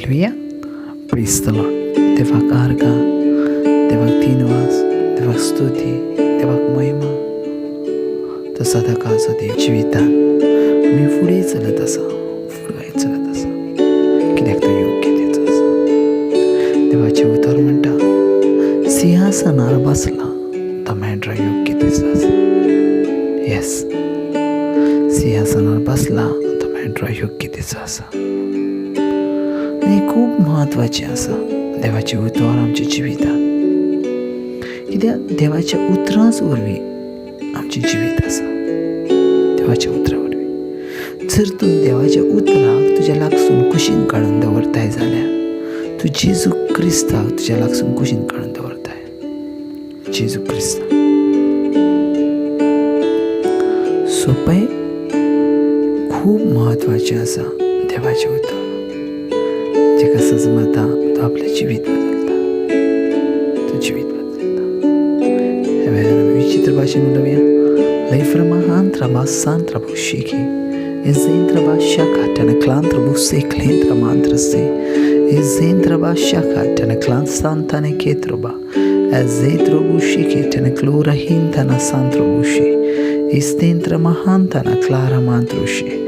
Hallelujah, praise the Lord. देवाक आर्गां, देवाक दिनवास, देवाक स्तुती, देवाक महिमा. तो सदांकाळचो देव. जिवितान आमी फुडें चलत आसा, फुडें चलत आसा, कित्याक तो योग्यतेचो आसा. देवाचें उतर म्हणटा, सिंहासनार बसला तो मेंढरा योग्यतेचो आसा. येस, सिंहासनार बसला तो मेंढरा योग्यतेचो आसा. आनी खूब म्हत्वाचें आसा देवाचें उतर आमच्या जिवितांत, कित्याक देवाच्या उतरांच वरवीं आमचें जिवीत आसा. देवाच्या उतरा वरवीं जर तूं देवाच्या उतराक तुज्या लागसून कुशीन काडून दवरताय जाल्यार तूं जेजू क्रिस्ताक तुज्या लागसून कुशीन काडून दवरताय, जेजू क्रिस्ताक. सो पळय, खूब म्हत्वाचें आसा देवाचें उतर. जेका सजमता तो आपलें जिवीत बदलता, तो जिवीत बदलता. ह्या वेळार आमी विचित्र भाशेन उलोवया. लैफ्रमाहांत्राबा सांत्राबो शिकी इजेंद्रबा शाखा क्लांत्रबु सेक्लेंद्र मांत्रसे इजेंद्रबा शाखा क्लांत सांताने केत्रोबा एजेत्रोबु शिके क्लोरा हिंतना सांत्रोबुशे इस्तेंत्र महांतना क्लारा मांत्रुशे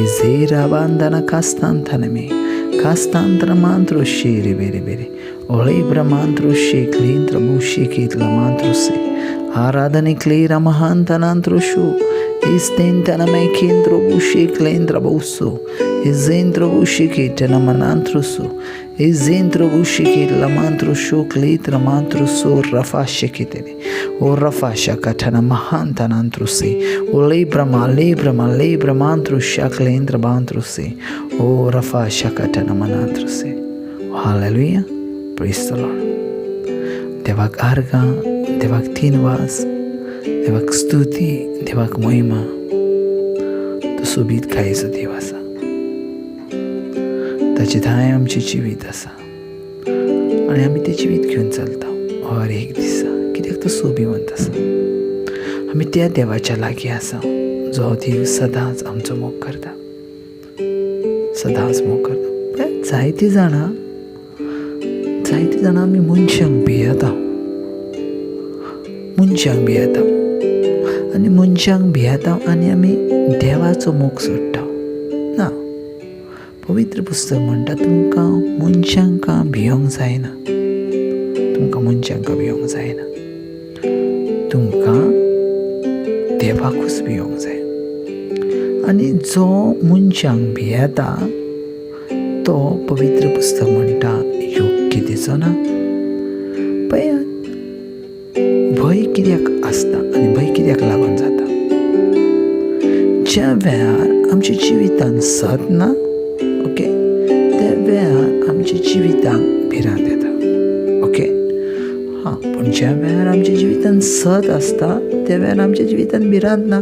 इजेरा बांधना कास्तांतनमे कास्तांत्र मांत्रुशे रे बेरे बेरे ओळेब्र मांत्रुशे क्लेंद्र बुशे केतला मांत्रुसे आराधने क्लेरा महांतनांत्रुशु इस्तेंतनमे केंद्र बुशे क्लेंद्र बुसो इजेंद्र बुशे केटन मनांत्रुसु इजेंद्र बुशे केतला मांत्रुशु क्लेत्र मांत्रुसो रफा शेकेतेने ओ रफा शकठन महांतनांत्रुसे ओ लेब्रमा लेब्रमा लेब्रमांत्रुशा क्लेंद्र बांत्रुसे ओ रफा शकठन मनांत्रुसे. Hallelujah, praise the Lord. देवाक आर्गां, देवाक दिनवास, देवाक स्तुती, देवाक महिमा. तो सोबीत कायचो देव आसा, ताचे धाय आमचें जिवीत आसा आनी आमी तें जिवीत घेवन चलता हर एक दिसा, कित्याक तो सोबीवंत आसा. आमी त्या देवाच्या लागीं आसा जो देव सदांच आमचो मोग करता, सदांच मोग करता. जायतीं जाणां, जायतीं जाणां आमी मनशांक भियेता, मनशांक भियेता आनी मनशांक भियेता आनी आमी देवाचो मोग सोडटा. ना, पवित्र पुस्तक म्हणटा तुमकां मनशांक भियोंक जायना, तुमकां मनशांक भियोंक जायना, तुमकां देवाकूच भियोंक जाय. आनी जो मनशांक भियेता तो पवित्र पुस्तक म्हणटा योग्यतेचो ना. पळयात, भंय कित्याक आसता आनी भंय कित्याक लागून जाता? ज्या वेळार आमच्या जिवितान सत ना, ओके, त्या वेळार आमच्या जिविताक भिरांत येता. ओके, हां, पूण ज्या वेळार आमच्या जिवितान सत आसता त्या वेळार आमच्या जिवितान भिरांत ना.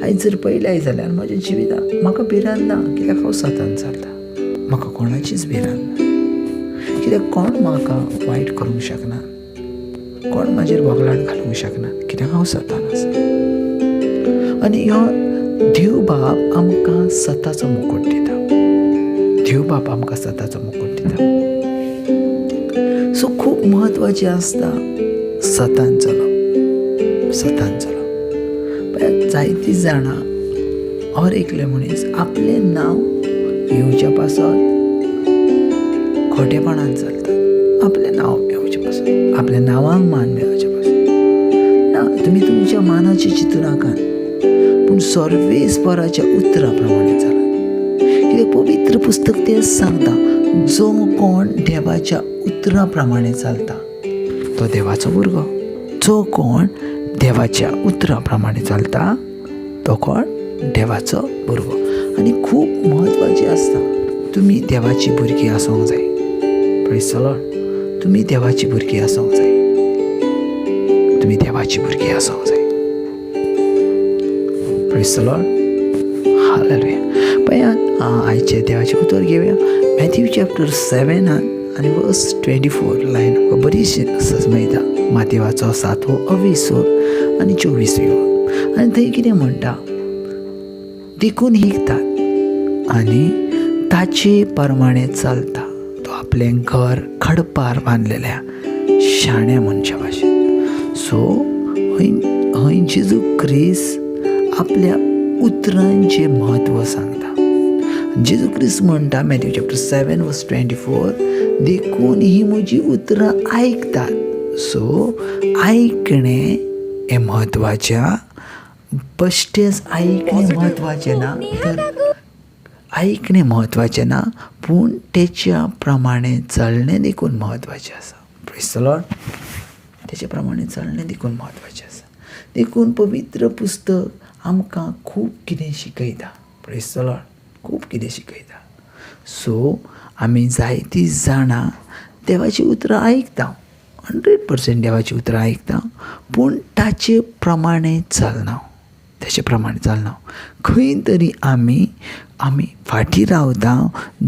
आयज जर पळयलें जाल्यार म्हज्या जिवितान म्हाका भिरांत ना, कित्याक हांव सतान चलता. म्हाका कोणाचीच भिरांत ना, कित्याक कोण म्हाका वायट करूंक शकना, कोण म्हाजेर वगलाट घालूंक शकना, कित्याक हांव सतान आसा. आनी ह्यो देव बाप आमकां सताचो मुकूट दिता, देव बाप आमकां सताचो मुकूट दिता. सो खूब म्हत्वाचें आसता सतान चलप, सतान चलप. जायतीं जाणां हर एकले मनीस आपलें नांव येवच्या पासत खोटेपणान चलतात, आपलें नांव मेळोवचें पासत, आपल्या नांवांक मान मेळोवचें पासत. ना, तुमी तुमच्या मानाचें चिंतू नाकात, पूण सर्वेस्पराच्या उतरा प्रमाणे चलात, कित्याक पवित्र पुस्तक तें सांगता, जो कोण देवाच्या उतरा प्रमाणे चलता तो देवाचो भुरगो. जो कोण देवाच्या उतरा प्रमाणे चलता तो कोण देवाचो भुरगो. आनी खूब म्हत्वाचें आसता तुमी देवाची भुरगीं आसूंक जाय. Praise the Lord. तुमी देवाची भुरगीं आसूंक जाय, तुमी देवाची भुरगीं आसूंक जाय. Praise the Lord. Hallelujah. पळयात, आयचें देवाचें उतर घेवया मॅथ्यू चॅप्टर 7 आनी वर्स 24 लायन आमकां बरी मेळटा. मातेवाचो 7वो अविसोर आनी 24वी. आनी थंय कितें म्हणटा, देखून हिकतात आनी ताचे प्रमाणे चलता तो आपलें घर खडपार बांदलेल्या शाण्या मनशा भाशेन. सो हय जेजू क्रिस्त आपल्या उतरांचें म्हत्व सांगता. जेजू क्रिस्त म्हणटा मॅथ्यू चॅप्टर 7 वर्स 24, देखून ही म्हजी उतरां आयकतात. सो आयकणें हें म्हत्वाचें, बश्टेंच आयकणें म्हत्वाचें ना, तर आयकणें म्हत्वाचें ना पूण तेच्या प्रमाणे चलणें देखून म्हत्वाचें आसा. प्रेज the Lord. तेच्या प्रमाणे चलणें देखून म्हत्वाचें आसा. देखून पवित्र पुस्तक आमकां खूब कितें शिकयता. प्रेज the Lord. खूब कितें शिकयता. सो आमी जायतीं जाणां देवाचीं उतरां आयकता, 100% देवाचीं उतरां आयकता, पूण ताचे प्रमाणे चलना, ताचे प्रमाणे चलना. खंय तरी आमी आमी फाटीं रावता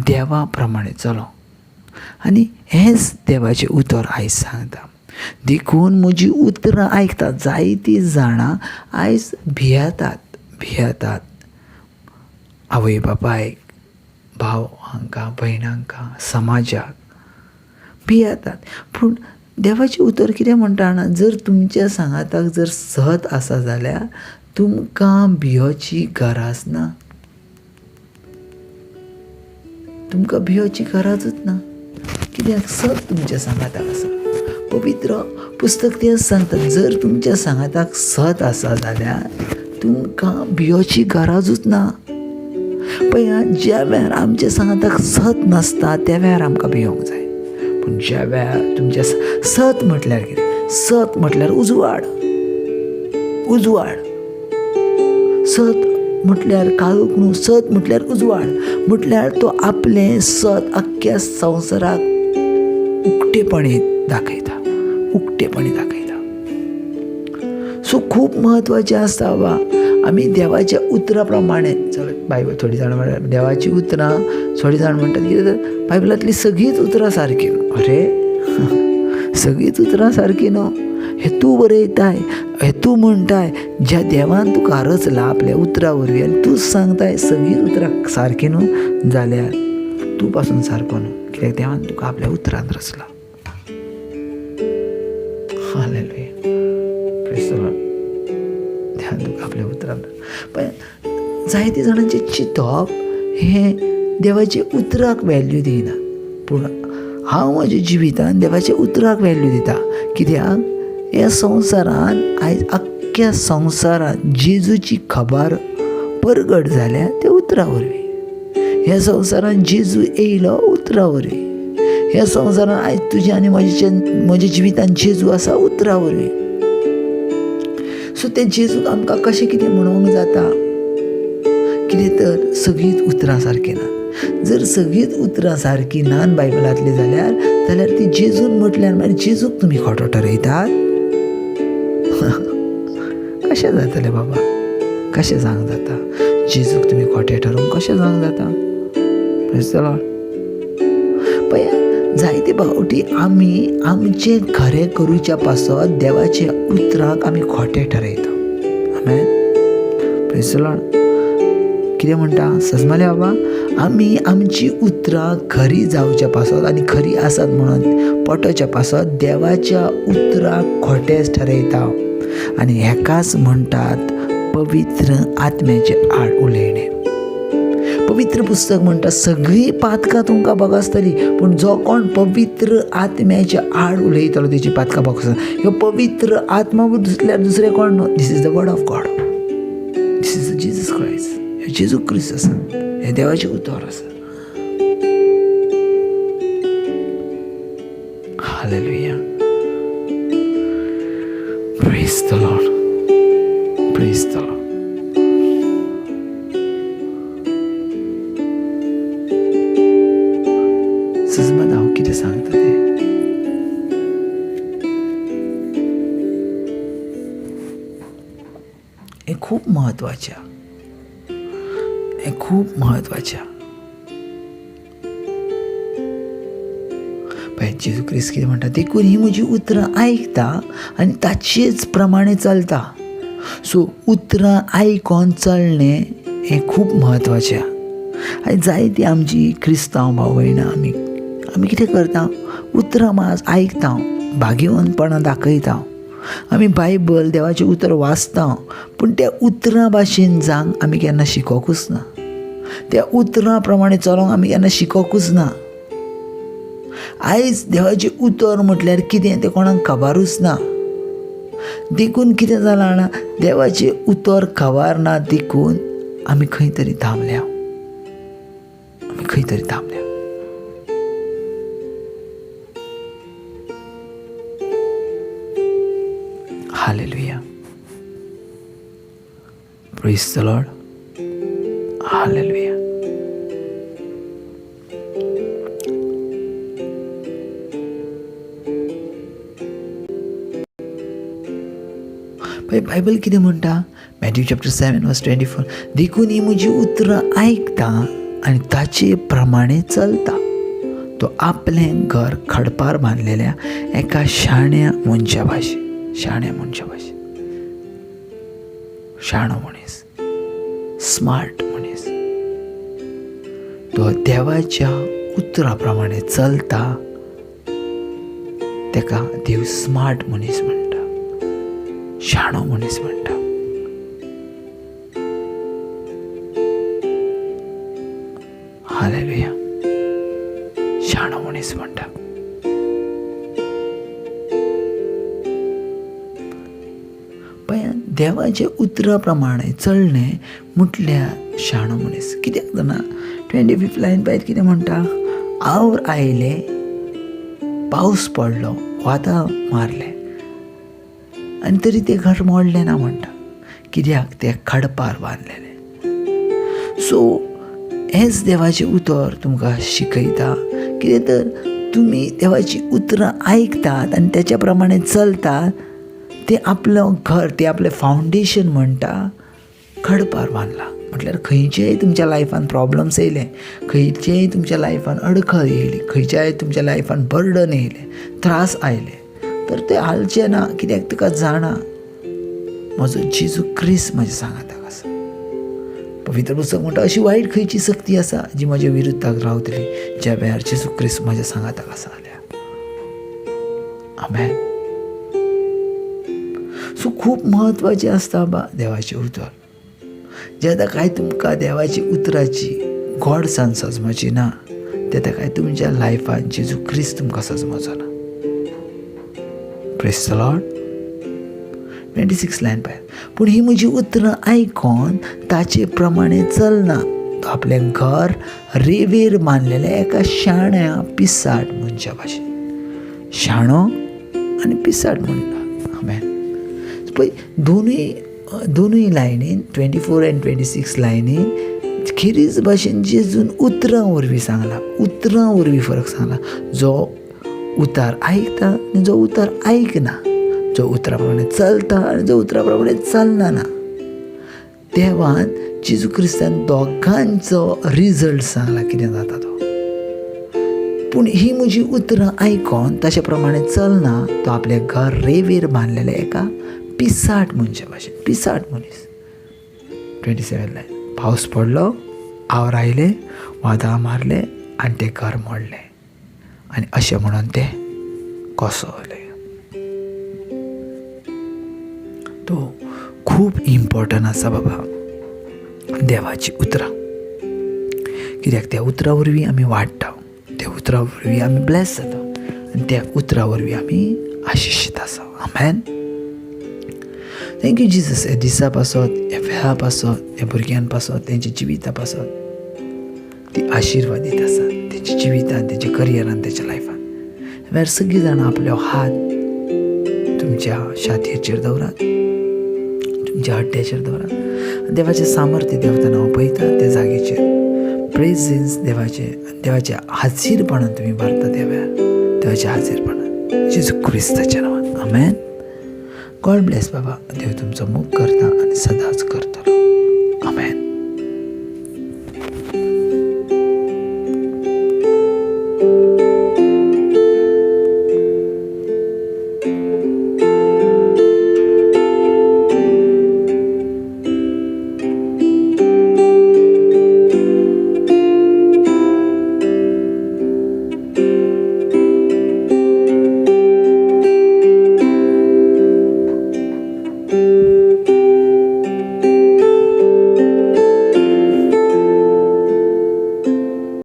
देवा प्रमाणे चलो. आनी हेंच देवाचें उतर आयज सांगता. देखून म्हजी उतरां आयकतात जायतीं जाणां आयज भियेतात, भियेतात आवय बापायक, भाव हांकां, भयणांकां, समाजाक भियेतात. पूण देवाचें उतर कितें म्हणटा जाणा, जर तुमच्या सांगाताक जर सत आसा जाल्यार तुमकां भियोची गरज ना, तुमकां भियोची गरजूच ना. कित्याक सत तुमच्या सांगाताक आसा. पवित्र पुस्तक तें सांगता, जर तुमच्या सांगाताक सत आसा जाल्यार तुमकां भियोची गरजूच ना. पळय, ज्या वेळार आमच्या सांगाताक सत नासता त्या वेळार आमकां भियोंक जाय. पूण ज्या वेळार तुमच्या सत म्हटल्यार कितें? सत म्हटल्यार उजवाड, उजवाड. सत म्हटल्यार काळोख न्हू, सत म्हटल्यार उजवाड. म्हटल्यार तो आपलें सत आख्ख्या संवसाराक उक्तेपणी दाखयता, उक्तेपणी दाखयता. सो खूब म्हत्वाचें आसता बाबा आमी देवाच्या उतरा प्रमाणे चल. बायबल थोडीं जाणां म्हणटात देवाचीं उतरां, थोडीं जाणां म्हणटात कितें तर बायबलांतलीं सगळींच उतरां सारकीं न्हू. अरे सगळींच उतरां सारकीं न्हू, हें तूं बरयताय, हें तूं म्हणटाय, ज्या देवान तुका रचला आपल्या उतरां वरवीं आनी तूं सांगताय सगळीं उतरां सारकीं न्हू, जाल्यार तूं पासून सारको न्हू, कित्याक देवान तुका आपल्या उतरान रचला. हालेलुया. Praise the Lord. देवान तुका आपल्या उतरान. पण जायते जाणांचें चिंतप हें देवाच्या उतराक वेल्यू दिना. पूण हांव म्हज्या जिवितान देवाच्या उतराक वेल्यू दिता. कित्याक ह्या संवसारान आयज आख्ख्या संवसारान जेजूची खबर परगट जाल्या त्या उतरा वरवीं. ह्या संवसारान जेजू येयलो उतरा वरवीं. ह्या संवसारान आयज तुज्या आनी म्हज्या जिवितान जेजू आसा उतरा वरवीं. सो तें जेजूक आमकां कशें कितें म्हणूंक जाता? कितें तर सगळींच उतरां सारकीं ना. जर सगळींच उतरां सारकीं ना बायबलांतलीं जाल्यार जाल्यार ती जेजून म्हटल्यार मागीर जेजूक तुमी खोटो ठरयतात? कशें जातलें बाबा? कशें जावंक जाता? जेजूक तुमी खोटें ठरोवंक कशें जावंक जाता? Praise the Lord. पळय, जायते फावटी आमी आमचें खरें करुच्या पासत देवाच्या उतराक आमी खोटें ठरयता. आमेन. Praise the Lord. कितें म्हणटा सजमाले बाबा? आमी आमची उतरां खरी जावच्या पासत आनी खरी आसात म्हणून पटोवच्या पासत देवाच्या उतराक खोटें ठरयता. आनी हेकाच म्हणटात पवित्र आत्म्याचे आड उलयणें. पवित्र पुस्तक म्हणटा सगळीं पातकां तुमकां भोगसतलीं, पूण जो कोण पवित्र आत्म्याच्या आड उलयतलो तेची पातकां भोगसतली. ह्यो पवित्र आत्मा दुसरें कोण न्हू. This is the word of God. This is Jesus Christ. हें जेजू क्रिस्त आसा, हें देवाचें उतर आसा. Hallelujah. Praise the Lord. Praise the Lord. सजमत हांव कितें सांगता तें. हें खूब म्हत्वाचें, हें खूब म्हत्वाचें. पळय जेजू क्रिस्त कितें म्हणटा, देखून ही म्हजी उतरां आयकता आनी ताचेच प्रमाणे चलता. सो उतरां आयकोन चलणें हें खूब म्हत्वाचें. आयज जायती आमची क्रिस्तांव भाव भयणां आमी आमी कितें करता, उतरां मात आयकता, भाग्यवंतपणां दाखयता, आमी बायबल देवाचें उतर वाचता, पूण त्या उतरां भाशेन जावंक आमी केन्ना शिकोकूच ना. त्या उतरां प्रमाणे चलोंक आमी केन्ना शिकोकूच ना. आयज देवाचें उतर म्हटल्यार कितें तें कोणाक खबरूच ना. देखून कितें जालां जाणा, देवाचें उतर खबर ना देखून आमी खंय तरी थांबल्या, आमी खंय तरी थांबल्या. Hallelujah, praise the Lord, hallelujah. पळय बायबल कितें म्हणटा, मॅथ्यू चॅप्टर 7 वर्स 24, देखून ही म्हजी उतरां आयकता आनी ताचे प्रमाणे चलता, तो आपलें घर खडपार बांदलेल्या एका शाण्या मनशा भाशेन, शाण्या मनशा भाशेन, शाणो मनीस, स्मार्ट मनीस, तो देवाच्या उतरा प्रमाणे चलता, तेका देव स्मार्ट मनीस म्हणटा, शाणो मनीस म्हणटा. हालेलुया, शाणो मनीस म्हणटा. पळय देवाच्या उतरा प्रमाणे चलणें म्हटल्यार शाणो मनीस. कित्याक जाणा, 25 लायन पळयत कितें म्हणटा, our आयले, पावस पडलो, वादळ मारलें आनी तरी तें घर मोडलें ना म्हणटा, कित्याक तें खडपार बांदलेलें. सो हेंच देवाचें उतर तुमकां शिकयता, कितें तर तुमी देवाचीं उतरां आयकतात आनी तेच्या प्रमाणे चलतात, तें आपलें घर, तें आपलें फावंडेशन म्हणटा खडपार बांदलां. म्हटल्यार खंयचेय तुमच्या लायफान प्रॉब्लम्स येयले, खंयचेय तुमच्या लायफान अडखळ येयली, खंयच्याय तुमच्या लायफान बर्डन येयलें, त्रास आयले, तर ते हालचें ना, कित्याक तुका जाणा म्हजो जेजू क्रिस्त म्हज्या सांगाताक आसा. पवित्र पुस्तक म्हणटा अशी वायट खंयची सक्ती आसा जी म्हज्या विरुद्धाक रावतली, ज्या वेळार जेजू क्रिस्त म्हज्या सांगाताक आसा जाल्यार. आमेन. सो खूब म्हत्वाचें आसता बा देवाचें उतर. जेन्ना काय तुमकां देवाची उतराची गोडसाण सजमाची ना, तेन्ना काय तुमच्या लायफान जेजू क्रिस्त तुमकां सजमाचो ना. Praise the Lord. 26 line पळयात, पूण ही म्हजी उतरां आयकोन ताचे प्रमाणे चलना, तो आपलें घर रेवेर बांदलेलें एका शाण्या पिसाट मनशा भाशेन. शाणो आनी पिसाट म्हणटा. आमेन. पळय दोनूय लायनीन 24 आनी 26 लायनीन खेरीज भाशेन जेजून उतरां वरवीं सांगलां, उतरां वरवीं फरक सांगला. जो उतार आयकता आनी जो उतार आयकना, जो उतरा प्रमाणे चलता आनी जो उतरा प्रमाणे चलना ना. देवान जेजू क्रिस्तान दोगांचो रिजल्ट सांगला कितें जाता तो. पूण ही म्हजी उतरां आयकोन ताचे प्रमाणे चलना, तो आपलें घर रेवेर बांदलेलें एका पिसाट मनशा भाशेन, पिसाट मनीस. 27 लायन, पावस पडलो, our आयले, वादळ मारलें आनी तें घर मोडलें आनी अशें म्हणून तें कोसळलें. तो खूब इम्पॉर्टंट आसा बाबा देवाची उतरां, कित्याक त्या उतरां वरवीं आमी वाडटा, त्या उतरां वरवीं आमी ब्लेस जाता आनी त्या उतरां वरवीं आमी आशिशीत आसा. आमेन. Thank you Jesus. ह्या दिसा पासत, ह्या वेळा पासत, ह्या भुरग्यां पासत, तेंच्या जिविता पासत ती आशिर्वादीत आसा, तेंच्या जिवितान, तेंच्या करियरान, तेंच्या लायफान. वेळार सगळीं जाणां आपलो हात तुमच्या छातयेचेर दवरात, तुमच्या हड्ड्याचेर दवरात. देवाचें सामर्थ्य देवताना हांव पळयता त्या जागेचेर प्रेजन्स देवाचें आनी देवाच्या हाजीरपणान तुमी भरता त्या वेळार, देवाच्या हाजीरपणान, जेजू क्रिस्ताच्या नांवान. आमेन. गॉड ब्लेस बाबा. देव तुमचो मोग करता आनी सदांच करता.